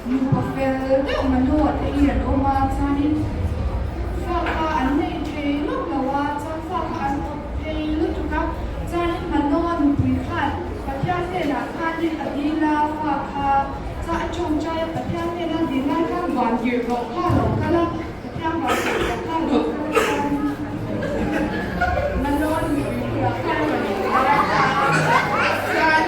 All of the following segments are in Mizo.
Nupa fel deuh Manoa te hi an awm a, chuanin fa kha an nei thei lawk lo a, chuan fa kha an awp thei lutuk a, chuanin Manoa nupui khan Pathian hnenah khanin a dil a, fa kha chuan a tawngtai a, Pathian hnena dil lai khan van tirhkoh kha a lo kal a, Pathian van tirhkoh kha a lo kal a, chuanin Manoa nupui bulah khan a rawn inlar a, chuan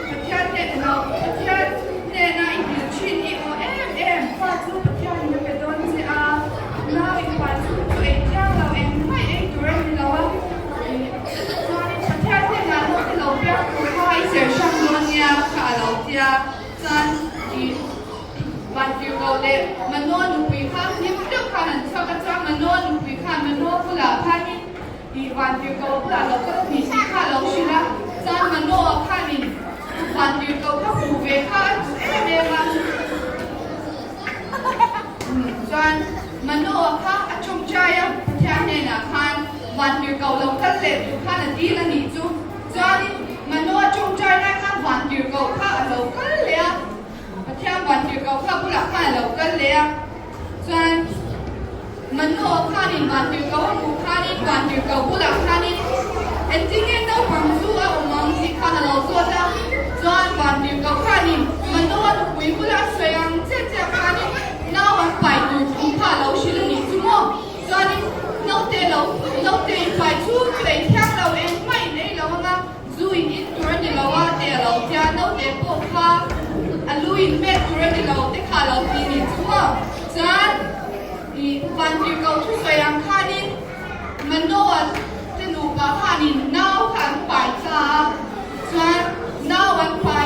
Pathian hnena lo, Pathian hnena i dil thin i aw em em, fa chu Pathianin a pe dawn che a, nau i pai chung chu ei thiang lo eng mai ei tur a ni lo a, chuanin Pathian hnenah naute lo piang tur kha i ser hrang dawn nia kha a lo tia, chuan i Vantirhkoh leh Manoa nupui kha hlim deuh khan an chhuak a, chuan Manoa nupui khan Manoa bulah khanin I vantirhkoh bulah lo kal ni tih kha a lo hrilh a, chuan Manoa khanin vantirhkoh kha hmuh ve kha a duh em em a. Chuan Manoa kha a tawngtai a, Pathian hnenah khan vantirhkoh lo kal leh tur khan a dil a nih chu. Chuanin Manoa tawngtai lai khan vantirhkoh kha a lo kal leh a, Pathian vantirhkoh kha bulah khan a lo kal leh a. Chuan Manoa khanin vantirhkoh a hmuh khanin vantirhkoh bulah khanin engtin nge naupang chu a awm ang tih khan a lo zawt a. Chuan vantirhkoh khanin Manoa nupui bula a sawi ang chiah chiah khanin nau an pai tur thu kha a lo hrilh a nih chu maw? Chuanin naute lo naute in pai chu chu ei thiang lo engmah in ei lo ang a. Zu in in tur a ni lo a te a lo tia, naute pawh kha a lu in met tur a ni lo te kha a lo ti ni chu maw? Chuan i vantirhkoh thusawi ang khanin Manoa te nupa khanin nau kha an pai ta a, chuan nau an pai.